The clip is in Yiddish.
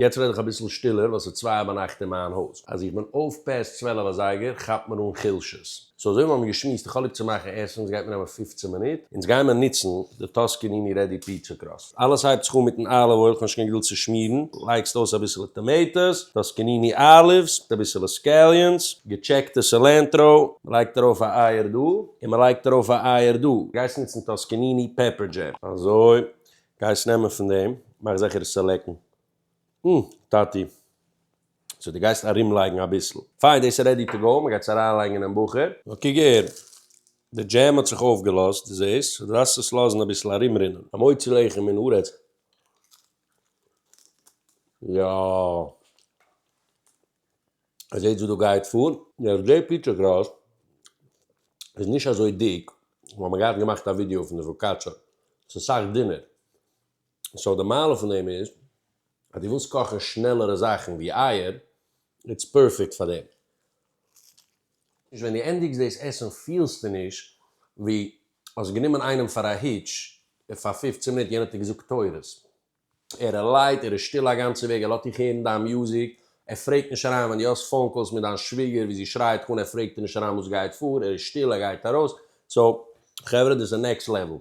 יעצט רעד איך אביסל שטילער ווייל ס'איז צוויי ביינאכט אין מיין הויז. אז איך בין אויף past 12 אזייגער כאפט מיר אן חולשות. so אזוי ווי מיר האבן געשמועסט איך האב ליב צו מאכן עסן, עס גייט מיר נעמען 15 מינוט. אונז גיימער נוצן די Tuscanini ready pizza crust. אלעס הייבט זיך אן מיטן olive oil, כ'האב נישט קיין געדולד צו שמירן. לייגסט אויס אביסעלע tomatoes, Tuscanini olives, אביסעלע scallions, געטשעקטע cilantro, מ'לייגט ארויף א אייער דא, און מ'לייגט ארויף א אייער דא. גייסט נוצן Tuscanini pepper jam. אזוי, גייסט נעמען פון דעם, מאך זיכער עס צו לעקן. טאטי. so דו גייסט ארומלייגן אביסל. פיין, דאס איז ready to go, מ'גייט עס אריינלייגן אינעם בחור. נאר קוק אהער, די jam האט זיך אויפגעלאזט, דו זעסט? דו דארפסט עס לאזן אביסל ארומרינען. המוציא לחם מן הארץ. יא. ער זעט וואס דא גייט פאר. יעצט די pizza crust איז נישט אזוי דיק, ווייל מ'האט געהאט געמאכט א ווידיאו פון די focaccia, ס'איז אסאך דינער. so די מעלה פון דעם איז אז דו ווילסט קאכן שנעלערע זאכן ווי אייער, it's perfect פאר דעם. נישט ווען דו ענדיגסט דאס עסן פילסטו נישט ווי האסט גענומען איינעם פאר א hitch פאר 15 מינוט, יענער האט דיר געזאגט תורות. ער איז light, ער איז שטיל א גאנצע וועג, ער לאזט דיך הערן דיין music, ער פרעגט נישט אריין ווען דו האסט phone calls מיט דיין שוויגער ווי זי שרייט אן, ער פרעגט דיר נישט אריין וואס גייט פאר, ער איז שטיל, ער גייט ארויס. so חברה, דאס איז next level.